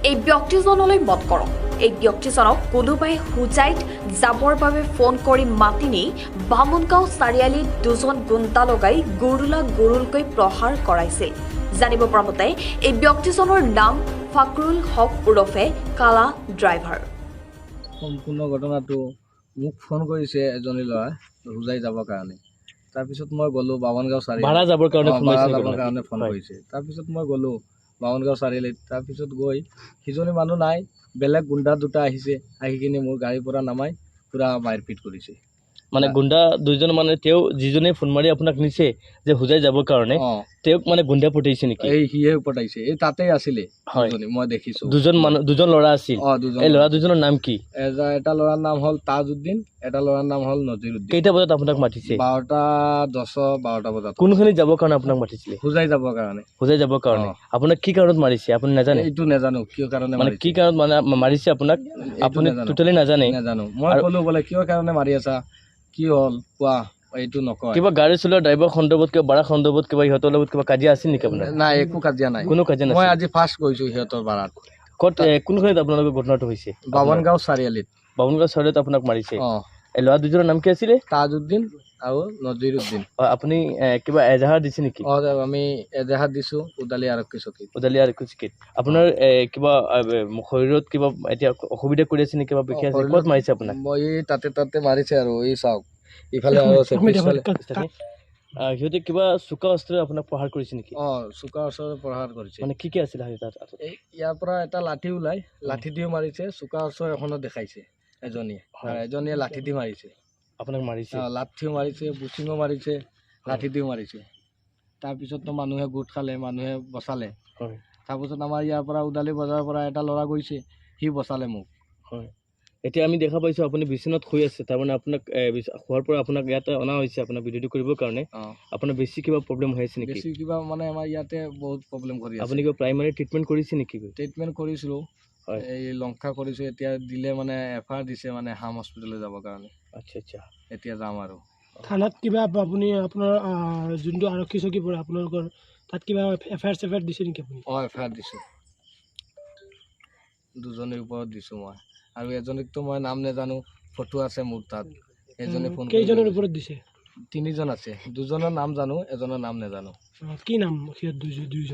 এই ব্যক্তিজনলৈ মন কৰক। এই ব্যক্তিজনক কোনোবাই হোজাইত যাবৰ বাবে ফোন কৰি মাতি নি বামুণগাঁও চাৰিআলিত দুজন গুণ্ডা লগাই গুৰুলা গুৰুলকৈ প্ৰহাৰ কৰাইছিল। জানিব পৰা মতে এই ব্যক্তিজনৰ নাম ফাকৰুল হক ওৰফে কালা ড্ৰাইভাৰ। সম্পূৰ্ণ ঘটনাটো মোক ফোন কৰিছে এজনী ল'ৰা হোজাই যাবৰ কাৰণে। তাৰপিছত মই গ'লোঁ বামনগাঁও চাৰিআলি। ভাড়া যাবৰ কাৰণে অ, ফোন ভাড়া মাৰিছে যাবৰ নেকি? কাৰণে ফোন হয়। কৰিছে। তাৰপিছত মই গ'লোঁ বামনগাঁও চাৰিআলিত। তাৰপিছত গৈ সিজনী মানুহ নাই, বেলেগ গুণ্ডা দুটা আহিছে, আহি কিনে মোৰ গাড়ীৰ পৰা নামাই পূৰা মাৰপিট কৰিছে। মানে গুণ্ডা দুজন, মানে তেওঁ যিজনে ফোন মাৰি আপোনাক নিছে যে হোজাই যাবৰ কাৰণে, তেওঁক মানে গুণ্ডা পঠাইছে নেকি? এই সিয়ে পঠাইছে। এই তাতেই আছিলে দুজনী, মই দেখিছোঁ। দুজন মানুহ, দুজন ল'ৰা আছিল? অ, দুজন। এই ল'ৰা দুজনৰ নাম কি? এটা ল'ৰাৰ নাম হ'ল তাজউদ্দিন, এটা ল'ৰাৰ নাম হ'ল নজিৰুদ্দিন। কেইটা বজাত আপোনাক মাতিছে? 12:10, 12টা বজাত। কোনখিনি যাবৰ কাৰণে আপোনাক মাতিছিলে? হোজাই যাবৰ কাৰণে। হোজাই যাবৰ কাৰণে। অ। আপোনাক কি কাৰণত মাৰিছে আপুনি নাজানে? এইটো নাজানো কিয় কাৰণে মানে মাৰিছে। কি কাৰণত মানে মাৰিছে আপোনাক এইটো আপুনি নাজানো। টোটেলি নাজানে? নাজানো। মই আৰু ক'লো বোলে কিয় কাৰণে মাৰি আছা, কি হ'ল কোৱা, এইটো নকয়। কিবা গাড়ী চলোৱা ড্ৰাইভাৰ সন্দৰ্ভত, কিবা ভাড়া সন্দৰ্ভত কিবা সিহঁতৰ লগত কিবা কাজিয়া আছিল নেকি আপোনাৰ? নাই, একো কাজিয়া নাই। কোনো কাজিয়া মই নাছিল? আজি ফাৰ্ষ্ট গৈছো সিহঁতৰ ভাড়াত। ক'ত, কোনখিনিত আপোনালোকৰ ঘটনাটো হৈছে? বামনগাঁও চাৰিআলিত। বামনগাঁও চাৰিআলিত আপোনাক মাৰিছে? অ। এই ল'ৰা দুজনৰ নাম কি আছিলে? তাজউদ্দিন আৰু নজিৰুদ্দিন। অ, আপুনি কিবা এজাহাৰ দিছে নেকি? অ, আমি এজাহাৰ দিছো উদালি আৰক্ষী চকীত। উদালি আৰক্ষী চকীত। আপোনাৰ কিবা শৰীৰত কিবা এতিয়া অসুবিধা কৰি আছে নেকি, কিবা বিষাই আছে? ক'ত মাৰিছে আপোনাক? মই এই তাতে তাতে মাৰিছে আৰু এই চাওক ইফালে আৰু আছে, পিছফালে। সিহঁতে কিবা চোকা অস্ত্ৰৰে আপোনাক প্ৰহাৰ কৰিছে নেকি? অ, চোকা অস্ত্ৰৰে প্ৰহাৰ কৰিছে। মানে কি কি আছিলে তাত হাতত? এই ইয়াৰ পৰা এটা লাঠি ওলাই লাঠি দিও মাৰিছে, চোকা অস্ত্ৰ এখনো দেখাইছে এজনীয়ে। হয়। আৰু এজনীয়ে লাঠি দি মাৰিছে। আপোনাক মাৰিছে? অ, লাঠিও মাৰিছে, বুচিঙো মাৰিছে, লাঠি দিও মাৰিছে। তাৰপিছততো মানুহে গোট খালে, মানুহে বচালে। হয়। তাৰপিছত আমাৰ ইয়াৰ পৰা উদালি বজাৰৰ পৰা এটা ল'ৰা গৈছে, সি বচালে মোক। হয়, এতিয়া আমি দেখা পাইছোঁ আপুনি বিচনাত শুই আছে। তাৰমানে আপোনাক শোৱাৰ পৰা আপোনাক ইয়াতে অনা হৈছে আপোনাক ভিডিঅ'টো কৰিবৰ কাৰণে। অ। আপোনাৰ বেছি কিবা প্ৰব্লেম হৈ আছে নেকি? বেছি কিবা মানে আমাৰ ইয়াতে বহুত প্ৰব্লেম কৰি আছে। আপুনি কিবা প্ৰাইমাৰী ট্ৰিটমেণ্ট কৰিছে নেকি? ট্ৰিটমেণ্ট কৰিছিলোঁ। হয়। এই লংকা কৰিছোঁ, এতিয়া দিলে মানে এফ আৰ দিছে মানে হাম হস্পিটেলত যাবৰ কাৰণে। আচ্ছা আচ্ছা। এতিয়া যাম আৰু। থানাত কিবা আপুনি আপোনাৰ যোনটো আৰক্ষী চকী পৰে আপোনালোকৰ তাত কিবা এফ I R চেফ I R দিছে নেকি আপুনি? অঁ, এফ I R দিছোঁ, দুজনীৰ ওপৰত দিছোঁ মই। আৰু এজনীকতো মই নাম নাজানো, ফটো আছে মোৰ তাত। এজনে ফোন কৰি কেইজনৰ কৈছে। ওপৰত দিছে? তিনিজন আছে, দুজনৰ নাম জানো, এজনৰ নাম নাজানো। কি নাম সিহঁত দুইজন?